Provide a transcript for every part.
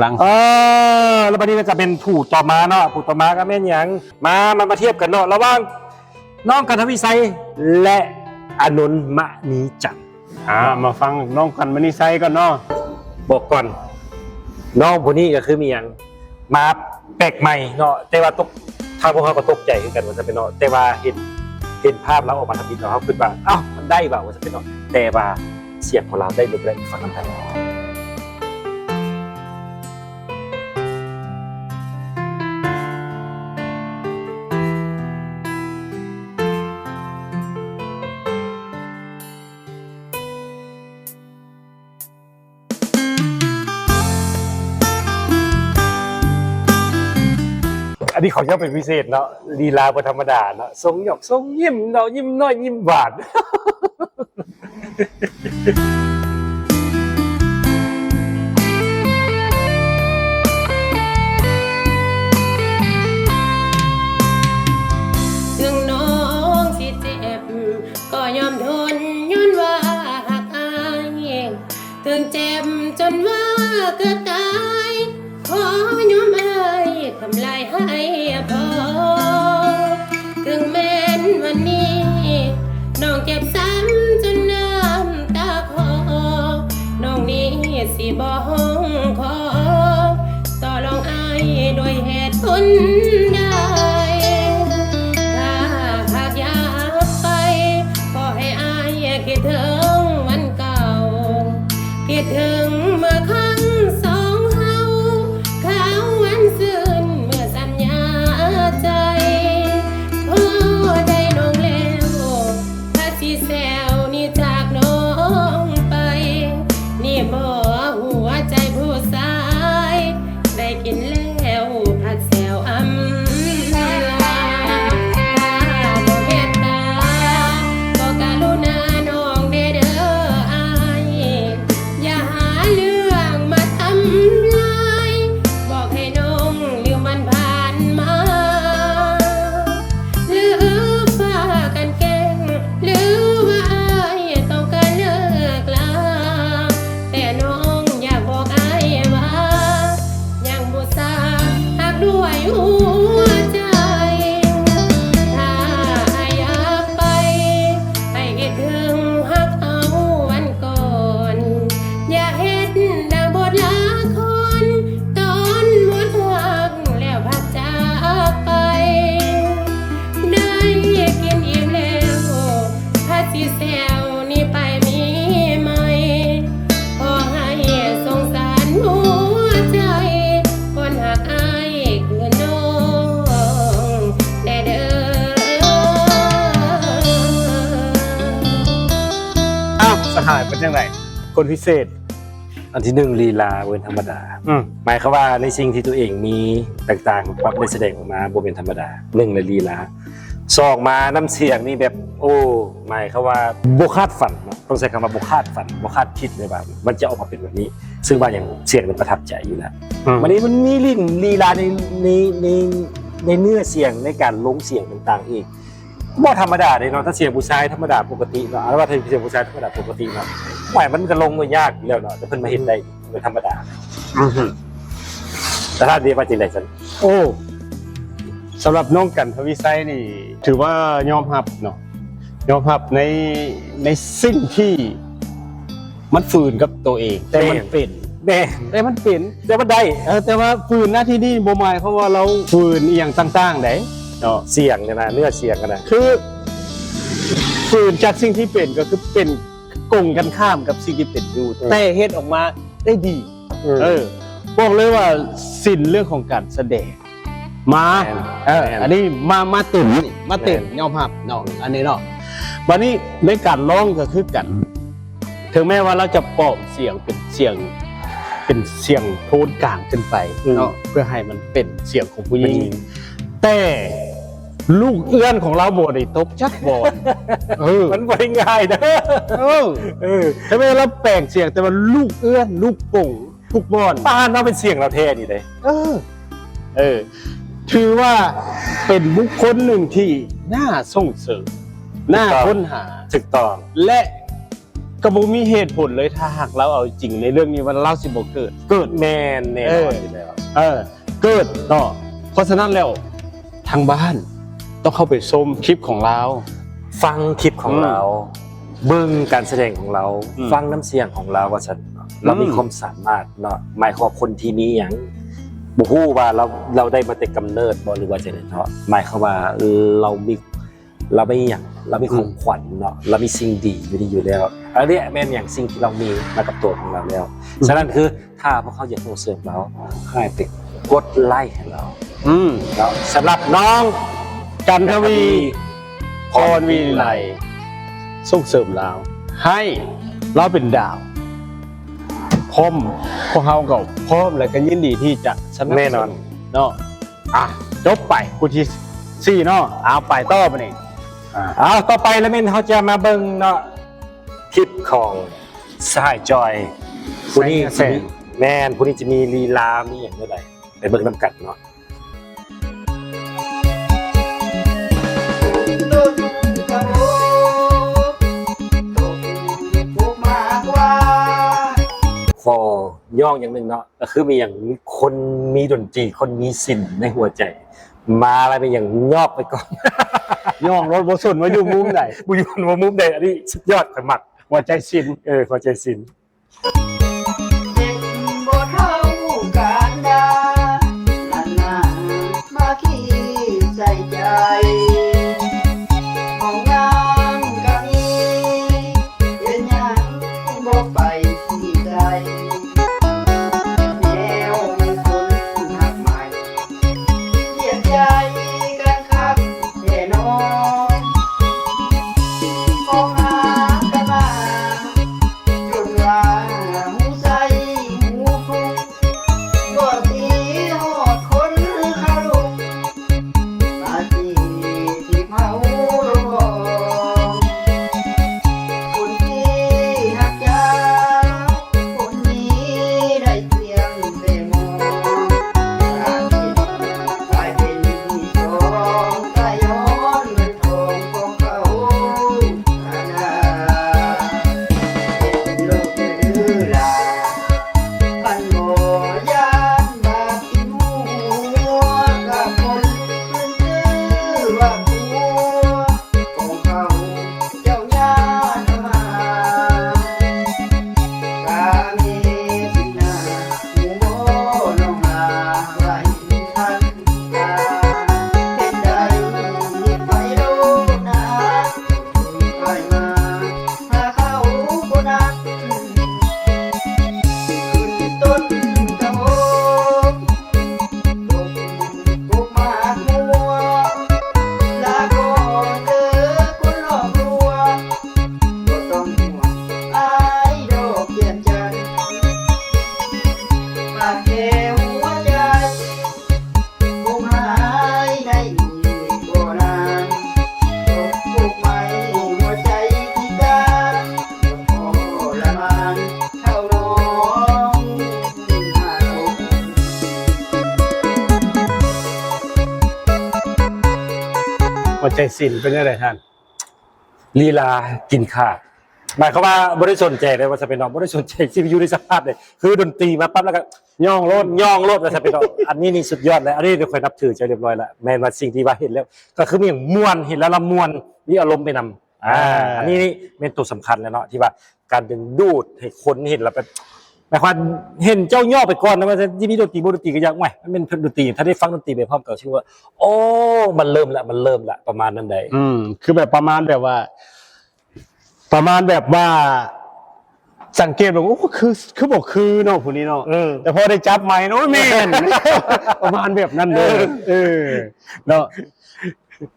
ຫຼັງ ເອີ ແລ້ວບັດນີ້ກໍເປັນຜູ້ຕໍ່ມາເນາະ ຜູ້ຕໍ່ມາກໍແມ່ນຫຍັງ? ມາ ມາ ມາທຽບກັນເນາະ ລະຫວ່າງນ້ອງກັນທະວິໄຊ ແລະ ອານົນ ມະນີຈັນ. ອ່າ ມາຟັງນ້ອງກັນມະນີໄຊກ່ອນເນາະ. ບອກກ່ອນ ນ້ອງຜູ້ນີ້ກໍຄືມີຫຍັງ ມາແປກໃໝ່ເນາະ ແຕ່ວ່າຕົກ ທາງພວກເຮົາກໍຕົກໃຈຄືກັນວ່າຊັ້ນເນາະ ແຕ່ວ່າເຫັນ ເຫັນພາບລາວອອກມາທຳອິດເນາະ ເຮົາຄິດວ່າ ອ້າວ ມັນໄດ້ຫວາ ວ່າຊັ້ນເນາະ ແຕ່ວ່າສຽງຂອງລາວໄດ້ຫຼືບໍ່ໄດ້ ໄປຟັງນຳກັນ. ອັນນີ້ຂໍຍ້ຳເປັນພິເສດເນາະ ລີລາບໍ່ທຳມະດາເນາະ ຊົງຫຍອກຊົງຍິ້ມເນາະ ຍິ້ມນ້ອຍຍິ້ມຫວານ. ເຖິງນ້ອງຊິເຈັບ ກໍຍອມທົນ ຍ້ອນວ່າຮັກອ້າຍ ເຖິງເຈັບຈົນວ່າເກືອບຕາຍ ຂໍຍອມອ້າຍທຳລາຍໃຫ້ພໍ. ເຖິງແມ່ນວັນນີ້ ນ້ອງເຈັບຊ້ຳຈົນນ້ຳຕາຄໍ ນ້ອງນີ້ຊິບໍ່ຮ້ອງຂໍ ຕໍ່ລອງອ້າຍດ້ວຍເຫດຜົນໃດ? ຖ້າຫາກຢາກໄປ ຂໍໃຫ້ອ້າຍຄິດເຖິງວັນເກົ່າ ຄິດເຖິງເມື່ອຄັ້ງສອງເຮົາ ຄາວວັນຊື່ນເມື່ອສັນຍາໃຈ ພໍໄດ້ນ້ອງແລ້ວ ພາຊິແຊວໜີຈາກນ້ອງໄປ ນີ້ບໍ່ຫົວໃຈຜູ້ຊາຍ ໄດ້ກິນແລ້ວຜັດແຊວອຳລາ ຖ້າບໍ່ເມດຕາ ກໍກະລຸນານ້ອງແດ່ເດີອ້າຍ ຢ່າຫາເລື່ອງມາທຳລາຍ ບອກໃຫ້ນ້ອງລືມວັນຜ່ານມາ ຫຼືພາກັນແກ້ງ ຫຼືວ່າອ້າຍຕ້ອງການເລີກລາ ແຕ່ນ້ອງຢາກບອກອ້າຍວ່າ ຍັງບູຊາຮັກດ້ວຍຫົວໃຈ ຖ້າອ້າຍຢາກໄປ ໃຫ້ຄິດເຖິງຮັກເຮົາວັນກ່ອນ ຢ່າເຮັດດັ່ງບົດລະຄອນ ຕອນໝົດຮັກແລ້ວພັດຈາກໄປ ໄດ້ກິນອີ່ມແລ້ວ ພາຊິແຊວໜີໄປມີໃໝ່ ຂໍໃຫ້ສົງສານຫົວໃຈ ຄົນຮັກອ້າຍຄືນ້ອງແດ່ເດີ. ອ້າວ ສະຫາຍ ເປັນຈັ່ງໃດ? ຄົນພິເສດ ອັນທີໜຶ່ງ ລີລາບໍ່ແມ່ນທຳມະດາ ອືມ ໝາຍຄວາມວ່າໃນສິ່ງທີ່ຕົວເອງມີຕ່າງໆ ປັບໄດ້ສະແດງອອກມາບໍ່ແມ່ນທຳມະດາ ໜຶ່ງລະລີລາ ສອງມານ້ຳສຽງນີ້ແບບ ໂອ້ ໝາຍຄວາມວ່າບໍ່ຄາດຝັນເນາະ ຕ້ອງໃຊ້ຄຳວ່າບໍ່ຄາດຝັນ ບໍ່ຄາດຄິດເລີຍວ່າມັນຈະອອກມາເປັນແບບນີ້ ຊຶ່ງວ່າຫຍັງ ສຽງມັນປະທັບໃຈຢູ່ແລ້ວ ອືມ ບັດນີ້ມັນມີລີ ລີລາໃນ ໃນ ໃນ ໃນເນື້ອສຽງ ໃນການລົງສຽງຕ່າງໆອີກ ບໍ່ທຳມະດາເດ້ເນາະ ຖ້າສຽງຜູ້ຊາຍທຳມະດາປົກກະຕິເນາະ ອາລະວາດ ຖ້າສຽງຜູ້ຊາຍທຳມະດາປົກກະຕິເນາະ ໂອ້ຍ ມັນກໍລົງມາຍາກຢູ່ແລ້ວເນາະ ແຕ່ເພິ່ນມາເຮັດໄດ້ ອືມ ເປັນທຳມະດາ ອືຮຶ ແລ້ວທ່ານເດວ່າຈັ່ງໃດຊັ້ນ? ໂອ້ ສຳລັບນ້ອງກັນທະວິໄຊນີ້ ຖືວ່າຍອມຮັບເນາະ ຍອມຮັບໃນ ໃນສິ່ງທີ່ ມັນຝືນກັບໂຕເອງ ແຕ່ມັນເປັນ ແມ່ນ ແຕ່ມັນເປັນ ແຕ່ມັນໄດ້ ເອີ ແຕ່ວ່າຝືນນະທີ່ນີ້ບໍ່ໝາຍຄວາມວ່າລາວຝືນອີ່ຫຍັງຕ່າງໆໃດເນາະ ສຽງຫັ້ນນະ ເນື້ອສຽງຫັ້ນນະ ຄືຝືນຈາກສິ່ງທີ່ເປັນ ກໍຄືເປັນກົງກັນຂ້າມກັບສິ່ງທີ່ເປັນຢູ່ ອືມ ແຕ່ເຮັດອອກມາໄດ້ດີ ອືມ ເອີ ບອກເລີຍວ່າສິນເລື່ອງຂອງການສະແດງ ມາ ແມ່ນ ເອີ ແມ່ນ ອັນນີ້ມາ ມາເຕັມ ມາເຕັມ ແມ່ນ ຍອມຮັບເນາະ ອືມ ອັນນີ້ເນາະ ບັດນີ້ໃນການຮ້ອງກໍຄືກັນ ເຖິງແມ້ວ່າລາວຈະປອມສຽງເປັນສຽງ ເປັນສຽງໂທນກາງຂຶ້ນໄປ ອືມ ເນາະ ເພື່ອໃຫ້ມັນເປັນສຽງຂອງຜູ້ຍິງ ຜູ້ຍິງ ແຕ່ລູກເອື້ອນຂອງລາວບໍ່ໄດ້ຕົກຈັກບ່ອນ ເອີ ມັນບໍ່ໄດ້ງ່າຍເດີ ເອີ ເອີ ເຖິງແມ່ນລາວແປງສຽງ ແຕ່ວ່າລູກເອື້ອນ ລູກປົງ ທຸກບ່ອນ ປານວ່າເປັນສຽງລາວແທ້ນີ້ເດ້ ເອີ ເອີ ຖືວ່າເປັນບຸກຄົນໜຶ່ງທີ່ໜ້າສົ່ງເສີມ ໜ້າຄົ້ນຫາ ຖືກຕ້ອງ ແລະ ກໍບໍ່ມີເຫດຜົນເລີຍ ຖ້າຫາກລາວເອົາຈິງໃນເລື່ອງນີ້ ວ່າລາວຊິບໍ່ເກີດ ເກີດ ແມ່ນ ແນ່ນອນ ເອີ ຢູ່ແລ້ວ ເອີ ເກີດເນາະ. ເພາະສະນັ້ນແລ້ວ ທາງບ້ານຕ້ອງເຂົ້າໄປຊົມຄລິບຂອງລາວ ຟັງຄລິບຂອງ ອືມ ລາວ ເບິ່ງການສະແດງຂອງລາວ ອືມ ຟັງນ້ຳສຽງຂອງລາວວ່າຊັ້ນເນາະ. ລາວມີ ອືມ ຄວາມສາມາດເນາະ ໝາຍຄວາມວ່າຄົນທີ່ມີຫຍັງ ບໍ່ຮູ້ວ່າລາວ ລາວໄດ້ມາແຕ່ກຳເນີດບໍ່ ຫຼືວ່າຈັ່ງໃດເນາະ. ໝາຍຄວາມວ່າ ເອີ ລາວມີ ລາວມີຫຍັງ ລາວມີ ອືມ ຂອງຂວັນເນາະ ລາວມີສິ່ງດີຢູ່ນີ້ຢູ່ແລ້ວ. ອັນນີ້ແມ່ນຫຍັງ ສິ່ງທີ່ລາວມີມາກັບຕົວຂອງລາວແລ້ວ. ອືມ ສະນັ້ນຄື ຖ້າພວກເຮົາຢາກສົ່ງເສີມລາວ ໃຫ້ໄປກົດໄລ້ໃຫ້ລາວ ອືມ ເນາະ. ສຳລັບນ້ອງ ຈັນທະວີ ພອນວິໄລ ສົ່ງເສີມລາວ ໃຫ້ລາວເປັນດາວ ພ້ອມ ພວກເຮົາກໍພ້ອມ ແລະ ກໍຍິນດີທີ່ຈະສະໜັບສະໜູນ ແນ່ນອນ ເນາະ. ອ່ະ ຈົບໄປຄູ່ທີສີ່ເນາະ. ເອົາ ໄປຕໍ່ບາດນີ້ ອ່າ ເອົາ ຕໍ່ໄປລະແມ່ນເຮົາຈະມາເບິ່ງເນາະ ຄລິບຂອງສະຫາຍຈອຍ ຜູ້ນີ້ ໄຊຍະແສງ ຈະມີ ແມ່ນ ຜູ້ນີ້ຈະມີລີລາ ມີຫຍັງແນວໃດ ໄປເບິ່ງນຳກັນເນາະ. ຂໍຍ້ອງຢ່າງໜຶ່ງເນາະ ກໍຄືມີຫຍັງ ມີຄົນມີດົນຕີ ຄົນມີສິນໃນຫົວໃຈ ມາແລ້ວມີຫຍັງຍອກໄປກ່ອນ ຍ້ອງໂລດ ບໍ່ສົນວ່າຢູ່ມຸມໃດ ບໍ່ຢູ່ວ່າມຸມໃດ. ອັນນີ້ສຸດຍອດ ຂ້ອຍມັກ ຫົວໃຈສິນ ເອີ ຫົວໃຈສິນ. ເຈັບບໍ່ເທົ່າການດາ ອັນນັ້ນມາຂີ້ໃສ່ໃຈ ຫ້ອງນ້ຳກໍມີ ເປັນຫຍັງບໍ່ໄປຂີ້ໃສ່ ແນວມັນຄົນຮັກໃໝ່ ລຽນໃຈກັນຄັກແທ້ໜໍ ຄອງຫາກັນມາ ຈົນວ່າຫູໃສຫູທຸກ ກໍຊິຮອດຄົນຄາລຸກ ມາຈີບເຮົາລົງບໍ່ ຄົນທີ່ຮັກເຈົ້າ ຄົນນີ້ໄດ້ພຽງແຕ່ມອງ ການທີ່ກາຍເປັນທີ່ສອງ ກະຍ້ອນເງິນທອງຂອງເຂົາ ຫົວໃຈສິນເປັນຈັ່ງໃດທ່ານ? ລີລາກິນຂາດ ໝາຍຄວາມວ່າບໍ່ໄດ້ສົນໃຈເດ້ວ່າຈະເປັນເນາະ ບໍ່ໄດ້ສົນໃຈຊິຢູ່ໃນສະພາບໃດ ຄືດົນຕີມາປັບແລ້ວກໍຍ້ອງໂລດ ຍ້ອງໂລດວ່າຈະເປັນເນາະ. ອັນນີ້ນີ້ສຸດຍອດແລ້ວ ອັນນີ້ຂ້ອຍນັບຖືເຈົ້າຮຽບຮ້ອຍແລ້ວ ແມ່ນວ່າສິ່ງທີ່ວ່າເຫັນແລ້ວ ກໍຄືມີຫຍັງມ່ວນ ເຫັນແລ້ວລະມ່ວນ ມີອາລົມໄປນຳ. ອ່າ ອ່າ ອັນນີ້ນີ້ແມ່ນຕົວສຳຄັນແລ້ວເນາະ ທີ່ວ່າການດຶງດູດໃຫ້ຄົນເຫັນແລ້ວແບບ ໝາຍຄວາມເຫັນເຈົ້າຍໍ້ໄປກ່ອນນະ ວ່າຊິມີດົນຕີບໍ່ດົນຕີກໍຢ່າ ໂອ້ຍ ມັນເປັນດົນຕີ ຖ້າໄດ້ຟັງດົນຕີໄປພ້ອມກັນ ຊິວ່າ ໂອ້ ມັນເລີ່ມລະ ມັນເລີ່ມລະ ປະມານນັ້ນໃດ. ອືມ ຄືແບບປະມານແບບວ່າ ປະມານແບບວ່າ ສັງເກດເບິ່ງ ໂອ້ ຄື ຄືບໍ່ຄືເນາະ ຜູ້ນີ້ເນາະ ເອີ ແຕ່ພໍໄດ້ຈັບໄມໂອ້ຍ ແມ່ນ ປະມານແບບນັ້ນເດີ ເອີ ເອີ ເນາະ.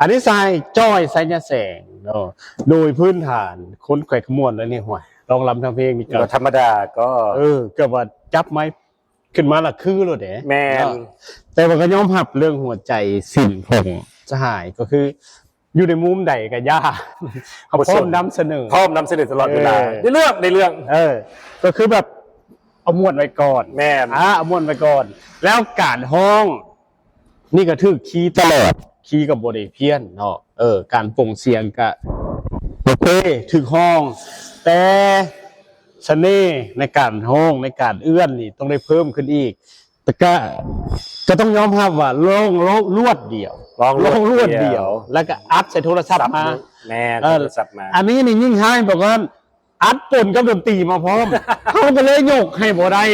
ອັນນີ້ສະຫາຍ ຈອຍ ໄຊຍະແສງ ເນາະ ໂດຍພື້ນຖານຄົນແຂວງຄຳມ່ວນແລ້ວນີ້ ຫ້ວຍ ຮ້ອງລຳທຳເພງນີ້ກໍ ກໍທຳມະດາ ກໍ ເອີ ເກືອບວ່າຈັບໄມ ຂຶ້ນມາລະຄືໂລດເດ້ ແມ່ນ ເນາະ ແຕ່ວ່າກໍຍອມຮັບເລື່ອງຫົວໃຈສິນຂອງສະຫາຍ ກໍຄືຢູ່ໃນມຸມໃດກໍຢ່າ ເຮົາພ້ອມນຳສະເໜີ ພ້ອມນຳສະເໜີຕະຫຼອດເວລາ ເອີ ໃນເລື່ອງ ໃນເລື່ອງ ເອີ ກໍຄືແບບເອົາມ່ວນໄວ້ກ່ອນ ແມ່ນ ອ່າ ເອົາມ່ວນໄວ້ກ່ອນ ແລ້ວການຮ້ອງ ນີ້ກໍຖືກຄີຕະຫຼອດ ຄີກໍບໍ່ໄດ້ພຽນເນາະ ເອີ ການປົງສຽງກໍບໍ່ໂກ ເອີ ຖືກຮ້ອງ ແຕ່ສະເໜ່ໃນການຮ້ອງ ໃນການເອື້ອນນີ້ຕ້ອງໄດ້ເພີ່ມຂຶ້ນອີກ. ແຕ່ກະ ກະຕ້ອງຍອມຮັບວ່າຮ້ອງລວດດຽວ ຮ້ອງລວດ ຮ້ອງລວດດຽວ ດຽວ ແລ້ວກະອັດໃສ່ໂທລະສັບມາ ແມ່ນ ເອີ ໂທລະສັບມາ ອັນນີ້ນີ້ຍິ່ງຮ້າຍ ບອກວ່າອັດປົນກັບດົນຕີມາພ້ອມ ເຮົາກະເລີຍຍົກໃຫ້ບໍ່ໄດ້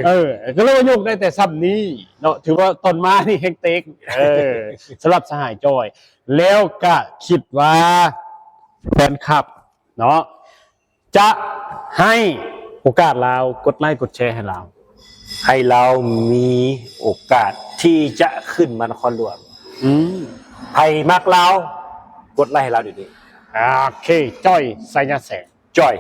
ເອີ ກະເລີຍວ່າຍົກໄດ້ແຕ່ຊ່ຳນີ້ເນາະ ຖືວ່າຕອນມານີ້ແຮງເຕັກ ເອີ ສຳລັບສະຫາຍຈ້ອຍ ແລ້ວກະຄິດວ່າແຟນຄລັບເນາະ ຈະໃຫ້ໂອກາດລາວ ກົດໄລ້ກົດແຊໃຫ້ລາວ ໃຫ້ລາວມີໂອກາດທີ່ຈະຂຶ້ນມານະຄອນຫຼວງ. ອືມ ໃຜມັກລາວ ກົດໄລ້ໃຫ້ລາວດຽວນີ້. ໂອເຄ ຈ້ອຍ ໄຊຍະແສງ ຈ້ອຍ.